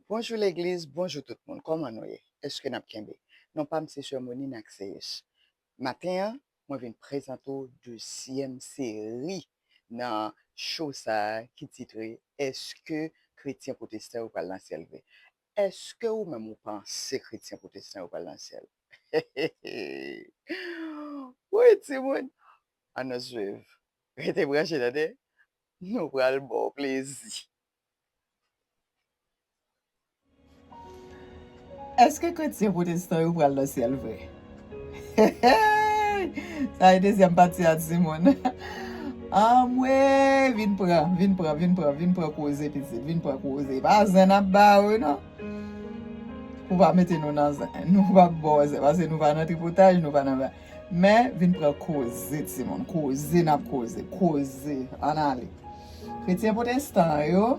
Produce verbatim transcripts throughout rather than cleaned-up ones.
Bonjou legliz, bonjou tout moun. Kòman nou ye? Èske n ap kenbe? Non pa m se Sè Moni Naxeus. Maten an, mwen vin prezante w dezyèm seri nan show sa a ki titre Èske kretyen pwotestan yo pral nan syèl vre? Èske ou menm ou panse kretyen pwotestan yo pral nan syèl? Wi, timoun, ann nou swiv. Rete branche, tande. Nou pral ba w plezi. Èske kretyen pwotestan yo pral nan syèl vre? Sa e dezyèm pati a, timoun. Anmwe, vin pran, vin pran, vin pran, vin pran koze, pitit, vin pran koze. Pa zen n ap ba ou, non. Pou pa mete nou nan zen. Nou p ap ba w zen, paske nou pa nan tripotaj, nou pa nan Men, vin pran koze, timoun. Koze n ap koze. Koze. Ann ale. Kretyen pwotestan yo,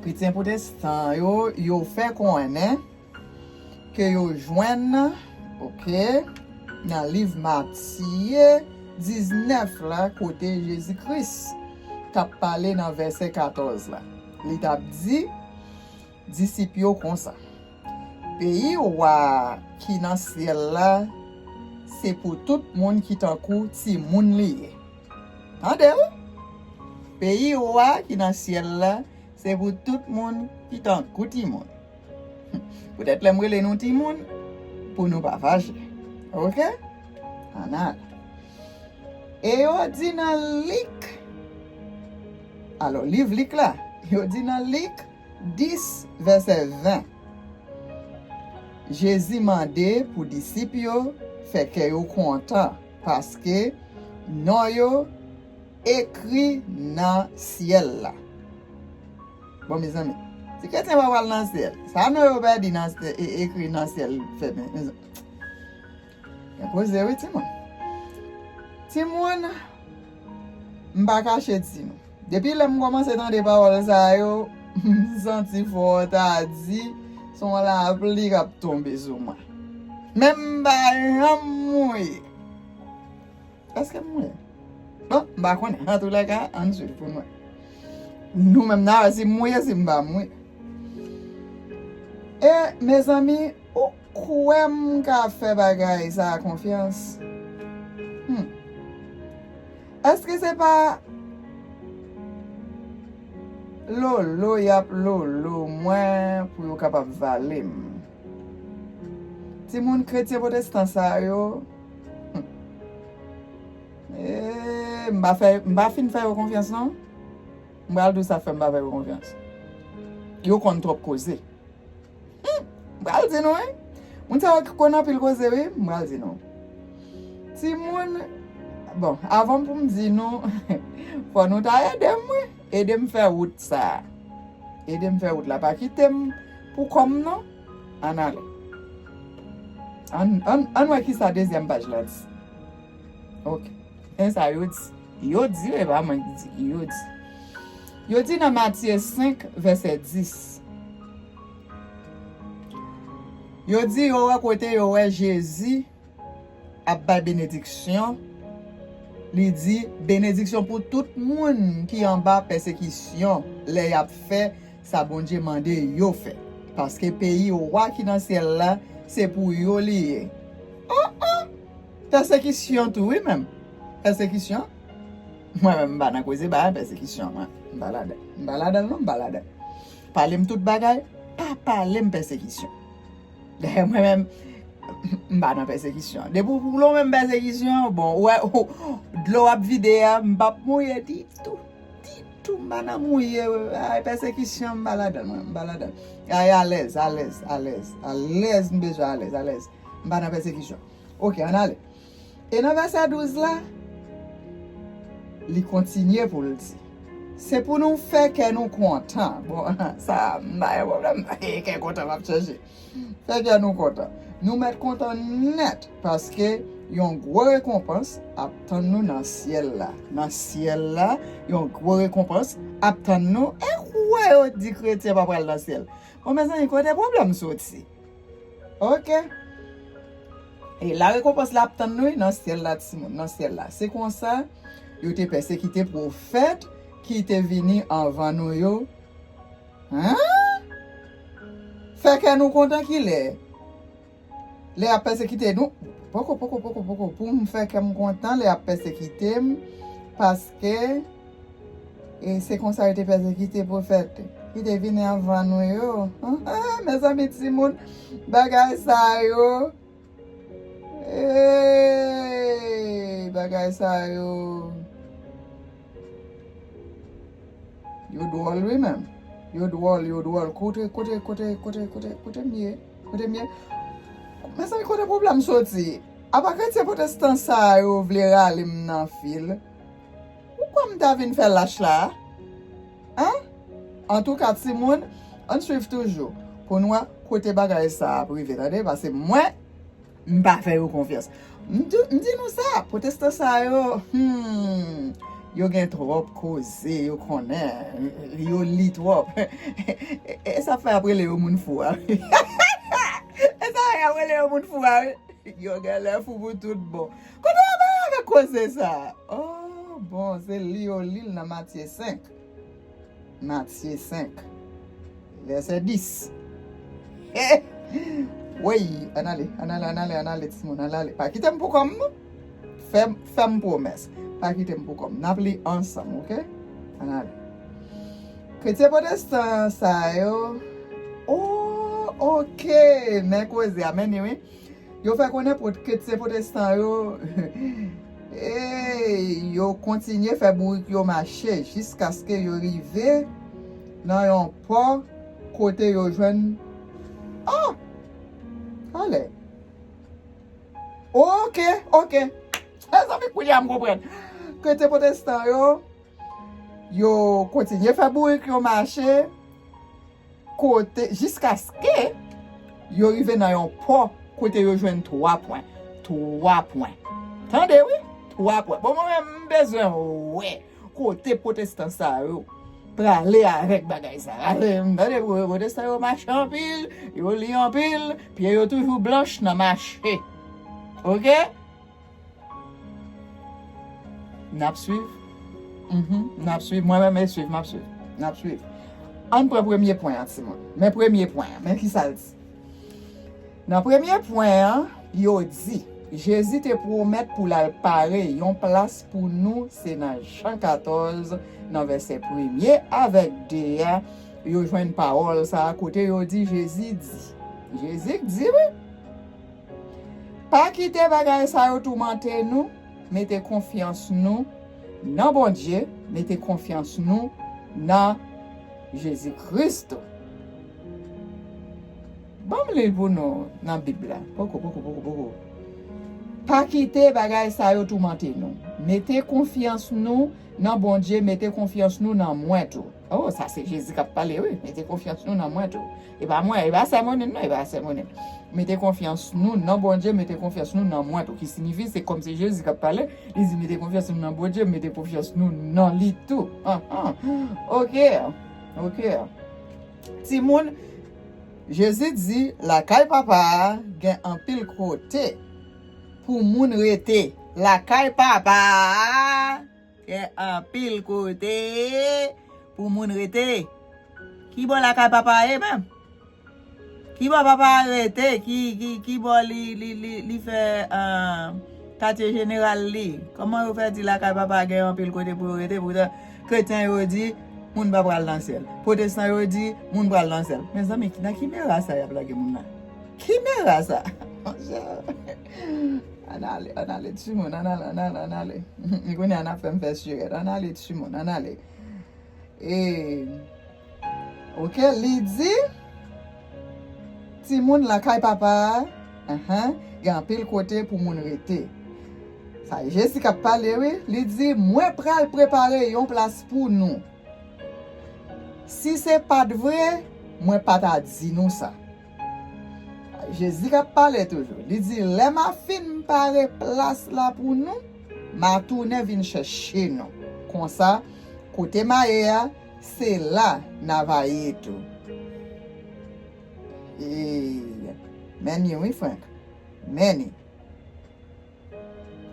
kretyen pwotestan yo, yo fè konnen ke yo jwenn, oke, nan liv Matye diznèf la, kote Jezi Kris t ap pale nan vèsè katòz la. Li t ap di disip yo konsa, Peyi wa ki nan syèl la, se pou tout moun ki tankou timoun li ye. Tande wi! Peyi wa ki nan syèl la, se pou tout moun ki tankou timoun. Poutèt lè m rele nou timoun, pou nou pa fache. Oke? Ann ale. E yo di nan Lik, alò, liv Lik la, yo di nan Lik dis, vèsè ven, Jezi mande pou disip yo fè kè yo kontan, paske non yo ekri nan syèl la. Bon, mezanmi, si kretyen pa pral nan syèl, sa non yo pèdi nan syèl, e, ekri nan syèl, fè, mezanmi. Gen koze wi, timoun. Timoun, m pa kache di nou. Depi lè m kòmanse tande pawòl sa yo, m santi fò w ta di se yon lapli k ap tonbe sou mwen. Men m pa janm mouye. Èske m mouye? Bon, m pa konnen. Antoulèka, ann swiv pou n wè. Nou menm n a wè si m mouye, si m pa mouye. E, mezanmi, ou kwè m ka fè bagay sa a konfyans? Hmm. Èske se pa lolo y ap lolo mwen pou yo kapab vale m? Timoun, kretyen pwotestan sa yo, hmm. E, m pa fè, m pa fin fè yo konfyans, non. M pral di w sa fè m pa fè yo konfyans. Yo konn twòp koze. Hmm, m pral di nou, wi. Moun sa yo ki konn anpil koze, wi, m pral di nou. Timoun, bon, avan pou m di nou, fò nou ta ede m, wi. Ede m fè wout sa a. Ede m fè wout la. Pa kite m pou kò m, non. Ann ale. Ann, ann, ann wè ki sa dezyèm paj la di. Oke. Men sa yo di. Yo di, e pa mwen ki di, yo di. Yo di nan Matye senk, vèsè dis. Yo di yo wè kote yo wè Jezi ap bay benediksyon. Li di, benediksyon pou tout moun ki anba pèsekisyon lè y ap fè sa Bondye mande yo fè. Paske peyi wa ki nan syèl la, se pou yo li ye. Oh, oh! Pèsekisyon tou, wi, menm. Pèsekisyon? Mwen menm, m pa nan koze bagay pèsekisyon, mwen. M pa ladan. M pa ladan, non, m pa ladan. Pale m tout bagay, pa pale m pèsekisyon. Dayè, mwen menm, m pa nan pèsekisyon. Depi w pou lonmen m pèsekisyon, bon, ou wè, ou, dlo w ap vide a, m p ap mouye ditou. Ditou, m pa nan mouye, ay, pèsekisyon, m pa ladan, mwen, m pa ladan. Ay, alèz, alèz, alèz, alèz, m bezwen alèz, alèz. M pa nan pèsekisyon. Oke, ann ale. E nan vèsè douz la, li kontinye pou l di, se pou nou fè kè nou kontan. Bon, sa, m pa gen pwoblèm. Kè kontan m ap chèche. Fè kè nou kontan. Nou mèt kontan nèt, paske yon gwo rekonpans ap tann nou nan syèl la. Nan syèl la, yon gwo rekonpans ap tann nou. E kwè yo di kretyen pa pral nan syèl. Bon, mezanmi, kote pwoblèm soti? Oke. E la rekonpans la ap tann nou, wi, nan syèl la, timoun, nan syèl la. Se konsa, yo te pèsekite pwofèt ki te vini anvan nou yo. Hein? fè kè nou kontan kilè? Lè y ap pèsekite nou, poko, poko, poko, poko, pou m fè kè m kontan, lè y ap pèsekite m, paske e se konsa yo te pèsekite pwofèt ki te vini anvan nou yo. Mezanmi, timoun, bagay sa yo, Hey, bagay sa yo. Yo dwòl wi menm. Yo dwòl, yo dwòl. Kote, kote, kote, kote, kote, kote m ye? Kote m ye? Mezanmi, kote pwoblèm soti? Apa kretyen pwotestan sa yo vle rale m nan fil? Ou kwè m ta vin fè lach la a? An? Antouka, timoun, ann swiv toujou pou n wè kote bagay sa ap rive, tande, paske mwen, m pa fè yo konfyans. M di, m di nou sa, pwotestan sa yo, hmm, yo gen twòp koze, yo konnen, yo li twòp. E, e sa fè y ap rele yo moun fou a wi. E sa fè y ap rele yo moun fou a wi. Yo genlè fou pou tout bon. Kote yo bay avèk koze sa? Oh, bon, se li yo li l nan Matye senk. Matye senk, vèsè dis. Woy, ann ale, ann ale, ann ale, ann ale, timoun, ann ale. Pa kite m pou kò m, non. Fè, fè m pwomès. Pa kite m pou kò m. N ap li ansanm, oke? Ann ale. Kretyen pwotestan sa yo. Oh, oke. Men koze a, men ni wi. Yo fè konnen pwot-, kretyen pwotestan yo, e, yo kontinye fè bourik yo mache jiskaske yo rive nan yon pò kote yo jwenn, oh! Talè. Oke, oke. Mezanmi, kounye a m konprann. Kretyen pwotestan yo, yo kontinye fè bourik yo mache kote, jiskaske yo rive nan yon pò kote yo jwenn twa pwen. Twa pwen. Tande wi, twa pwen. Bon, mwen menm, m bezwen wè kote pwotestan sa yo prale avèk bagay sa. Tande, pwotestan yo mache anpil, yo li anpil, pye yo toujou blanch nan mache. Oke? N ap swiv. Mhm, n ap swiv. Mwen menm, e swiv, m ap swiv. N ap swiv. Ann pran premye pwen an, timoun. Men premye pwen an. Men ki sa l di. Nan premye pwen an, yo di, Jezi te pwomèt pou l al pare yon plas pou nou, se nan Jan katòz, nan vèsè premye avèk de a, yo jwenn pawòl sa a, kote yo di, Jezi di. Jezi k di, wi. Pa kite bagay sa yo toumante nou, mete konfyans nou nan Bondye, mete konfyans nou nan Jezi Kris. Ban m li l pou nou nan Bib la. Poko, poko, poko, poko. Pa kite bagay sa yo toumante nou. Mete konfyans nou nan Bondye, mete konfyans nou nan mwen tou. Oh, sa se Jezi k ap pale, wi. Mete konfyans nou nan mwen tou. E pa mwen, e pa sèmonnen, non, e pa sèmonnen. Mete konfyans nou nan Bondye, mete konfyans nou nan mwen tou. Ki siyifi, se kòmsi Jezi k ap pale, li di, mete konfyans nou nan Bondye, mete konfyans nou nan li tou. An, an. Oke, oke. Timoun, Jezi di, lakay Papa a gen anpil kote pou moun rete. Lakay Papa a gen anpil kote pou moun rete. Ki bò lakay Papa a ye menm? Ki bò Papa a rete? Ki, ki, ki bò li, li, li, li fè, euh, katye jeneral li? Kòman yo fè di lakay Papa a gen anpil kote pou yo rete? Poutan, kretyen yo di, moun pa pral nan syèl. Pwotestan yo di, moun pral nan syèl. Mezanmi, nan ki mera sa y ap lage moun nan? Ki mera sa? Monchè. Ann ale, ann ale, timoun, ann ale, ann ale, ann ale. Kounye a n ap fè m fè sirèt. Ann ale, timoun, ann ale. E, oke, li di, timoun, lakay Papa a, enhen, gen anpil kote pou moun rete. Sa e Jezi k ap pale, wi. Li di, mwen pral prepare yon plas pou nou. Si se pa t vre, mwen pa ta di nou sa. Jezi k ap pale toujou. Li di, lè m a fin pare plas la pou nou, m a tounen vin chèche nou. Konsa, kote m a ye a, se la n a va ye tou. E, men ni wi, Frank. Men ni.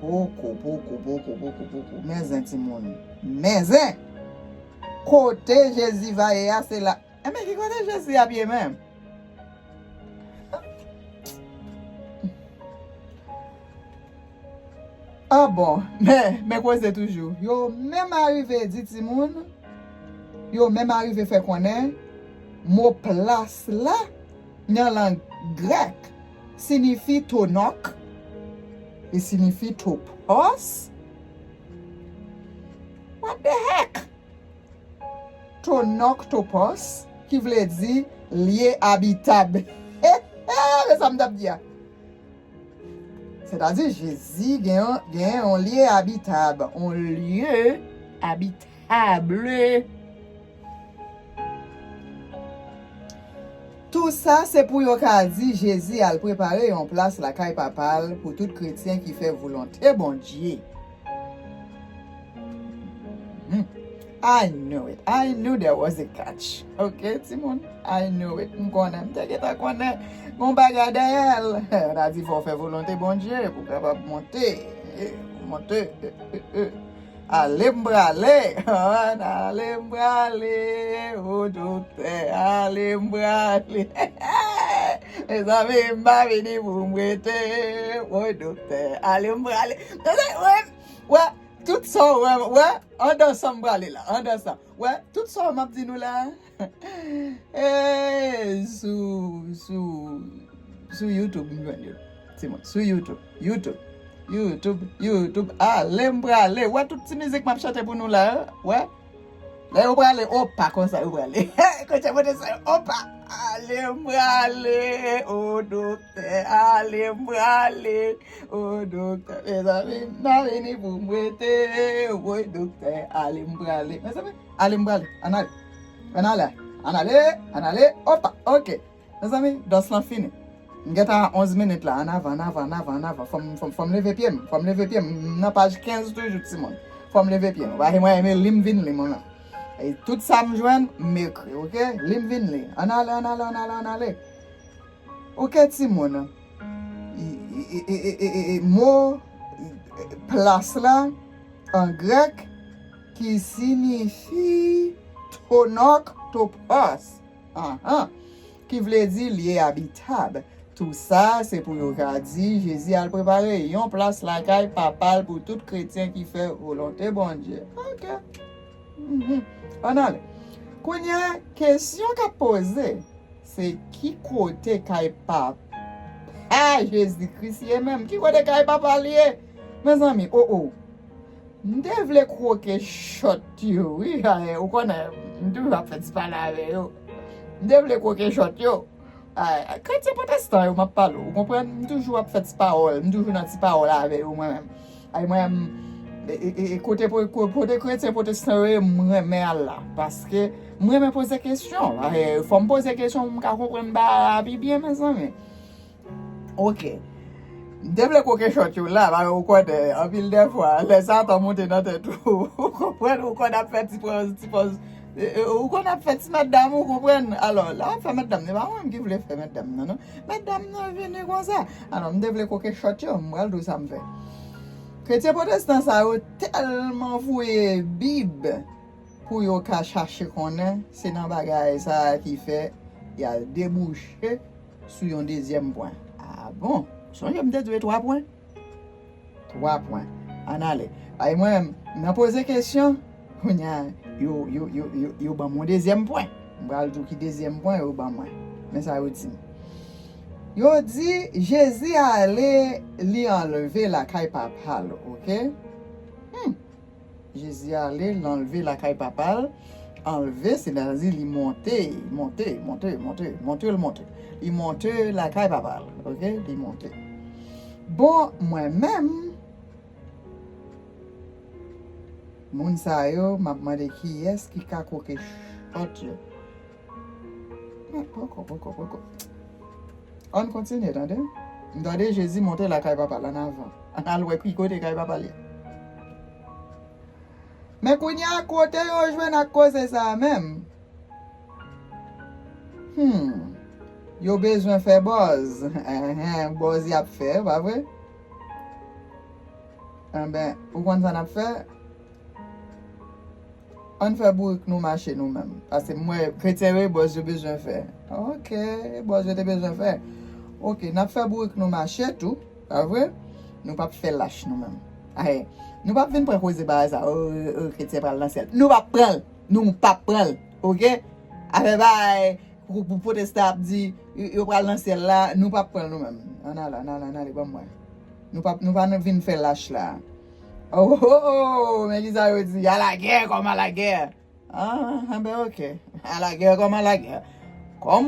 Poko, poko, poko, poko, poko. Men zen, timoun. Men zen! Kote Jezi va ye a, se la. Enben, ki kote Jezi ap ye menm? Ah bon, men, men koze toujou. Yo menm arive di timoun, yo menm arive fè konnen mo plas la nan lang grèk siyifi tonòk, li siyifi topòs. What the heck? Tonòk topòs, ki vle di lye abitab. He he, men sa m t ap di a. Sètadi, Jezi gen yon, gen yon lye abitab, yon lye abitab. Tou sa se pou yo ka di Jezi al prepare yon plas lakay Papa l pou tout kretyen ki fè volonte Bondye. Hmm. I knew it. I knew there was a catch. Ok, timoun? I knew it. M konnen. M te gentan konnen. Gon bagay dèyè l. Yo ta di fò w fè volonte Bondye pou w kapab monte. Eh, monte. Eh, eh, eh. Ale m prale. Ale m prale. O doktè. Ale m prale. Mezanmi, m pa vini pou m rete. O doktè. Ale m prale. Wè, wè. Tout sa w wè, wè, andan sa m prale la, andan sa. Wè, tout sa m ap di nou la. Eh, sou, sou, sou YouTube, m jwenn yo. Timoun, sou YouTube, YouTube, YouTube, YouTube. Ale m prale. Wè, tout ti mizik m ap chante pou nou la, wè. Lè yo prale, opa, konsa yo prale. Kote pote sa yo, opa. Ale m prale, o doktè, ale m prale. O doktè, mezanmi, m pa vini pou m rete. Woy, doktè, ale m prale. Mezanmi, ale m prale. Ann ale. Ann ale. Ann ale. Ann ale. Opa, ok. Mezanmi, dòs lan fini. M gentan a onz minit la. Ann avan, ann avan, ann avan, ann avan. Fò m, fò m, fò m leve pye m. Fò m leve pye m. M nan paj kenz toujou, timoun. Fò m leve pye m. Paske mwen renmen li, m vin li, mwen menm. E tout sa m jwenn, m ekri, ok? Li, m vin li. Ann ale, ann ale, ann ale, ann ale. Ok, timoun. E, e, e, e, e, e, mo, e, plas la, an grèk, ki siyifi tonòk topòs. Anhan. Ki vle di lye abitab. Tou sa, se pou yo ka di, Jezi al prepare yon plas lakay Papa l pou tout kretyen ki fè volonte Bondye. Ok. Mhm. Ann ale. Kounye a, kesyon k ap poze, se ki kote kay Papa Jezi Kris ye menm? Ki kote kay Papa l ye? Mezanmi, o, o. M te vle kwoke chòt yo, wi. Ay, ou konnen, m toujou ap fè ti pale avè yo. M te vle kwoke chòt yo. Ay, kretyen pwotestan yo, m ap pale w, ou konprann? M toujou ap fè ti pawòl, m toujou nan ti pawòl avè yo, mwen menm. Ay, mwen menm, e, e, e, e, kote, po- ko- kote kretyen pwotestan yo ye, m renmen al la. Paske m renmen poze kesyon. Ay, fò m poze kesyon pou m ka konprann bagay la pi byen, mezanmi. Ok. M te vle kwoke chòt yo la, paske ou konnen, anpil dèfwa, lè Satan monte nan tèt ou, ou konprann, ou konn ap fè ti pòz, ti pòz. E, e, ou konn ap fè ti mètdam, ou konprann. Alò, la, w ap fè mètdam, se pa mwen ki vle fè mètdam nan, non. Mètdam nan vini konsa. Alò, m te vle kwoke chòt yo, m pral di w sa m fè. Kretyen pwotestan sa yo tèlman fouye Bib pou yo ka chache konnen, se nan bagay sa a ki fè y al debouche sou yon dezyèm pwen. Ah bon? Sonje m te di w e twa pwen? Twa pwen. Ann ale. Ay mwen, m nan poze kesyon, kounye a, yo, yo, yo, yo, yo ban m yon dezyèm pwen. M pral di w ki dezyèm pwen yo ban mwen. Men sa yo di m. Yo di, Jezi ale, li anlve lakay Papa l, ok? Hmm. Jezi ale, l anlve lakay Papa l. Anlve, sètadi li monte, monte, monte, monte, monte, l monte. Li monte lakay Papa l, ok? Li monte. Bon, mwen menm, moun sa yo, m ap mande kiyès ki ka kwoke chòt yo. Poko, poko, poko. Ann kontinye, tande. M tande Jezi monte lakay Papa l ann avan. Ann al wè ki kote kay Papa l ye. Men kounye a, kote yo jwenn ak koze sa a menm? Hmm. Yo bezwen fè bòz. Enhen, bòz y ap fè, pa vre? Enben, ou konn sa n ap fè? Ann fè bourik nou mache nou menm. Paske m wè kretyen yo, e bòz yo bezwen fè. Ok, e bòz yo te bezwen fè. Ok, n ap fè bourik nou mache tou, pa vre? Nou p ap fè lach nou menm. Ay, nou p ap vin pran koze bagay sa, o, o, o, kretyen pral nan syèl. Nou p ap pran l. Nou p ap pran l. Oke? Afè bagay, pou, pou pwotestan ap di, yo, yo pral nan syèl la, nou p ap pran l nou menm. Ann ale, ann ale, ann ale, ban m wè. Nou p ap, nou pa nan vin fè lach la. Oh, oh, oh, men ki sa yo di, à la guerre comme à la guerre. Ah, ah, ben, oke. À la guerre comme à la guerre. Kòm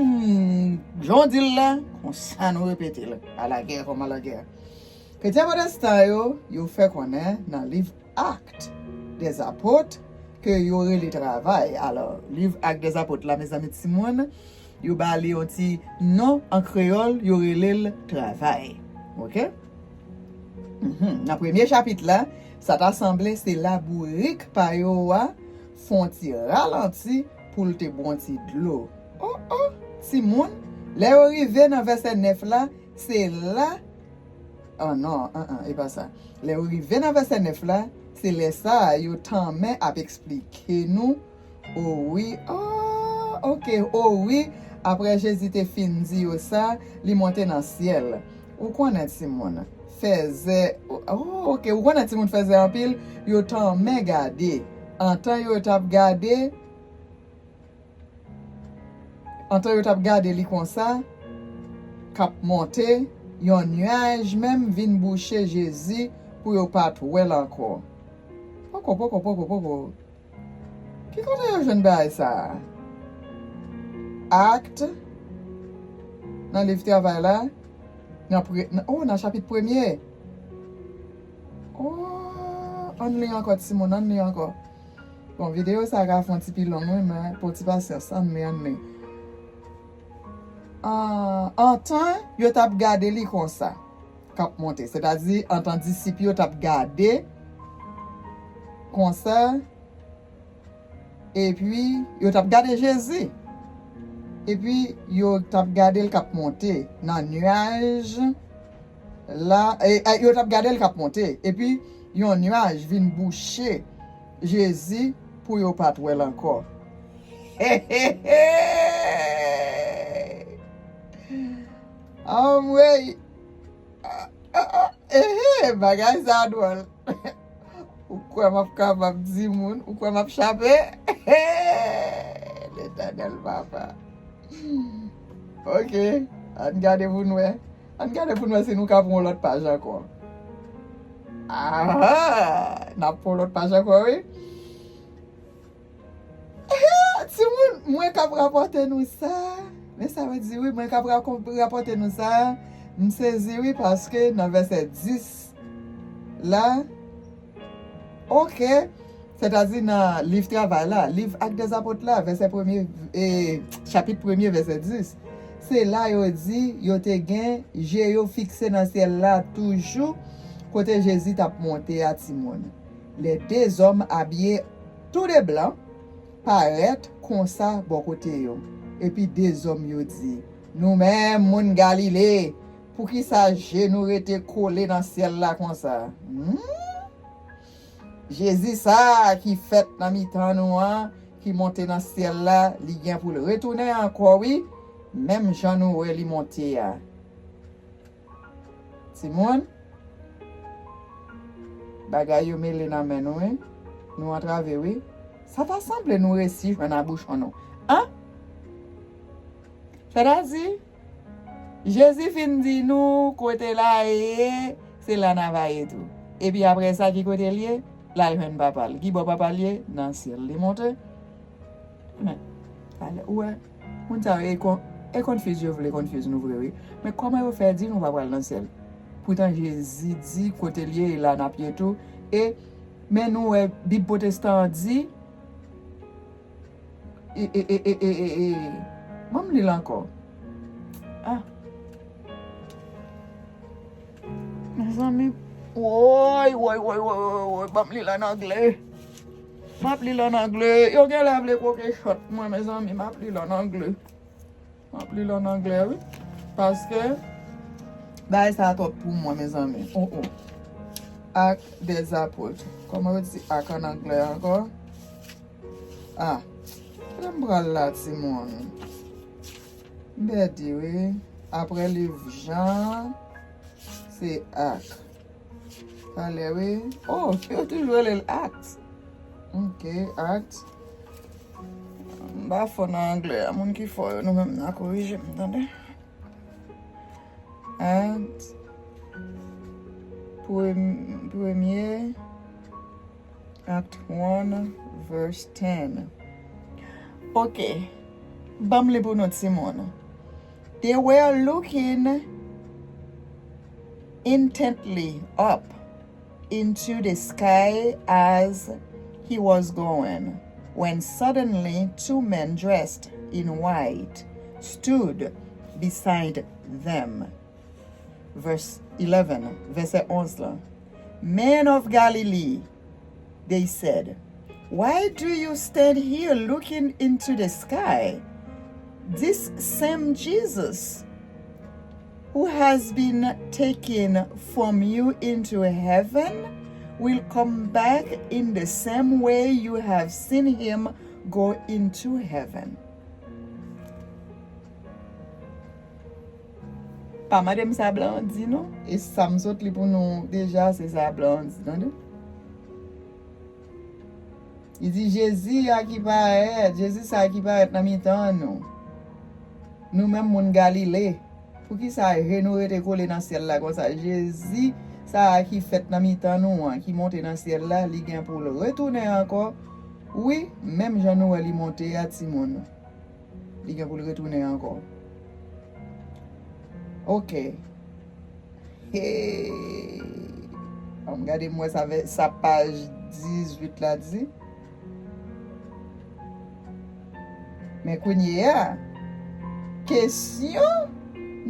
jan w di l la, konsa nou repete l. À la guerre comme à la guerre. Kretyen pwotestan yo, yo fè konnen nan liv Actes des Apôtres ke yo rele travay. Alò, liv Actes des Apôtres la, mezanmi timoun, yo ba li yon ti non an kreyòl, yo rele l travay. Oke? Mhm. Nan premye chapit la, sa ta sanble se labourik pa yo a fè yon ti ralanti pou l te bwè yon ti dlo. Oh, oh, timoun, lè yo rive nan vèsè nèf la, se la, oh non, an, an, e pa sa. Lè yo rive nan vèsè nèf la, se lè sa a yo tanmen ap eksplike nou, o wi, oh, oke, o wi, apre Jezi te fin di yo sa, li monte nan syèl. Ou konnen timoun, fèzè, oh, oke, ou konnen timoun fèzè anpil, yo tanmen gade. Antan yo t ap gade, antan yo t ap gade li konsa, k ap monte, yon nyaj menm vin bouche Jezi pou yo pa t wè l ankò. Poko, poko, poko, poko. Ki kote yo jwenn bagay sa a? Actes, nan liv Travay la, nan pre, nan, oh, nan chapit premye. Oh, ann li ankò, timoun, ann li ankò. Bon, videyo sa a ka fè yon ti pi long, wi, men pou ti pasyans, ann li, ann li. Ah, antan, yo t ap gade li konsa, k ap monte. Sètadi, antan disip yo t ap gade konsa, epi yo t ap gade Jezi. Epi yo t ap gade l k ap monte nan nyaj la. E, e, yo t ap gade l k ap monte. Epi yon nyaj vin bouche Jezi pou yo pa t wè l ankò. Anmwey! Ah, ah, ah, ehe, bagay sa dwòl. Ou kwè m ap kapab di moun? Ou kwè m ap chape? Letènèl papa. Oke, ann gade pou n wè. Ann gade pou n wè si nou ka pran yon lòt paj ankò. Aha! N ap pran yon lòt paj ankò, wi. Ehe, timoun, mwen k ap rapòte nou sa. Men sa mwen di, wi, mwen k ap rako-, rapòte nou sa. M sezi, wi, paske nan vèsè dis la, oke, sètadi nan liv Travay la, liv Actes des Apôtres la, vèsè premye, e, chapit premye, vèsè dis, se la yo di yo te gen je yo fikse nan syèl la toujou, kote Jezi t ap monte a, timoun. Les deux hommes habillés tout de blanc parèt konsa bò kote yo. Epi de zòm yo di, nou menm, moun Galile, poukisa je nou rete kole nan syèl la konsa? Hmm? Jezi sa a ki fèt nan mitan nou an, ki monte nan syèl la, li gen pou l retounen ankò, wi, menm jan nou wè li monte a. Timoun, bagay yo mele nan men nou, wi. Nou antrave, wi. Sa ta sanble nou resi jwenn abouchon nou. An? Sètadi, Jezi fin di nou kote l a ye, se la n a va ye tou. Epi apre sa, ki kote l ye? L al jwenn Papa l. Ki bò Papa l ye? Nan syèl li monte. Men, ale, ou wè, moun sa yo, e kon-, e konfiz yo vle konfiz nou vre, wi. Men kòman yo fè di nou pa pral nan syèl? Poutan Jezi di kote l ye, e la n ap ye tou. E, men nou wè, Bib pwotestan an di, e, e, e, ban m li l ankò. Ah. Mezanmi, woy, woy, woy, woy, woy, woy, ban m li l an anglè. M ap li l an anglè. Yo genlè vle koke chòt mwen, mezanmi, m ap li l an anglè. M ap li l an anglè, wi. Paske bagay sa a twòp pou mwen, mezanmi. Oh, oh. Actes des Apôtres. Kòman yo di ak an anglè ankò? Ah. Kote m pral la, timoun? M pèdi, wi. Apre liv Jan, se Ak. Valè, wi. Oh, yo toujou rele l Acts. Ok, Acts. M pa fò nan anglè a. Moun ki fò yo, nou menm n a korije m, tande. Acts. Prem- premye. Act one, verse ten. Ok. Ban m li pou nou, timoun. They were looking intently up into the sky as he was going, when suddenly two men dressed in white stood beside them. Verse eleven, vèsè onz lan. Men of Galilee, they said, why do you stand here looking into the sky? This same Jesus who has been taken from you into heaven will come back in the same way you have seen him go into heaven. Pa mande m sa blan an di non. E sa m sot li pou nou deja, se sa blan an di, tande. Li di, Jezi a ki parèt, Jezi sa a ki parèt nan mitan nou. Nou menm moun Galile. Poukisa je nou rete kole nan syèl la konsa? Jezi sa a ki fèt nan mitan nou an, ki monte nan syèl la, li gen pou l retounen ankò. Wi, menm jan nou wè li monte a, timoun. Li gen pou l retounen ankò. Ok. Hey. Ann gade m wè sa, sa paj dizuit la di. Men kounye a, kesyon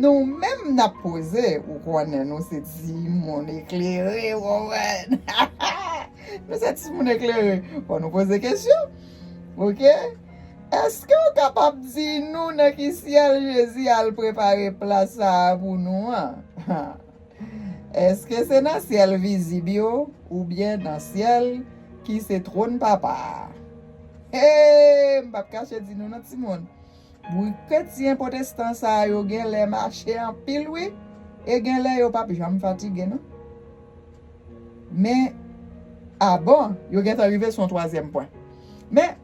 nou menm n ap poze, ou konnen nou se timoun eklere, ou konprann? Nou se timoun eklere. Fò nou poze kesyon. Ok? Èske w kapab di nou nan ki syèl Jezi al prepare plas sa a pou nou an? Èske se nan syèl vizib yo, oubyen nan syèl ki se twòn Papa a? Hey, m p ap kache di nou non, timoun. Bri kretyen pwotestan sa yo gen lè mache anpil, wi. E gen lè yo p ap janm fatige, non. Men, a bon, yo gentan rive sou yon twazyèm pwen. Men,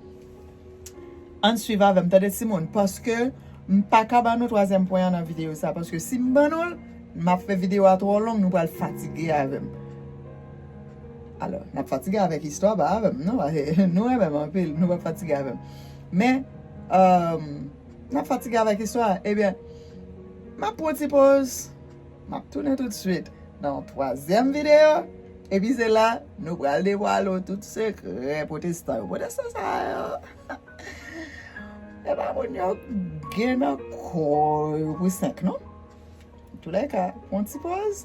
ann swiv avè m, tande timoun, paske m pa ka ban nou twazyèm pwen an nan videyo sa, paske si m ban nou l, m ap fè videyo a twò long, nou pral fatige avè m. Alò, n ap fatige avèk istwa, pa avè m, non, paske nou renmen m anpil, nou p ap fatige avè m. Men, um, n ap fatige avèk istwa, ebyen, m ap pran yon ti poz, m ap tounen toutswit nan yon twazyèm videyo, epi se la, nou pral devwale w tout sekrè pwotestan yo. Pwotestan sa yo, e pa moun yo gen nan kò yo pou senk, non. Antoulèka, yon ti poz.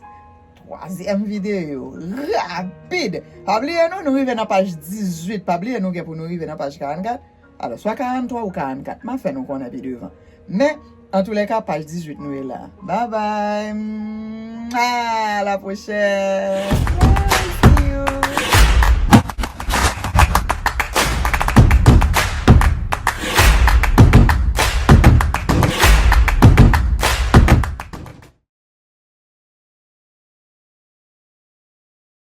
Twazyèm videyo, rapid. Pa bliye non, nou rive nan paj dizuit. Pa bliye nou gen pou nou rive nan paj karannkat. Alò, swa karanntwa ou karannkat. M a fè nou konnen pi devan. Men, antoulèka, paj dizuit nou ye la. Babay. Mwa, a la pwochèn.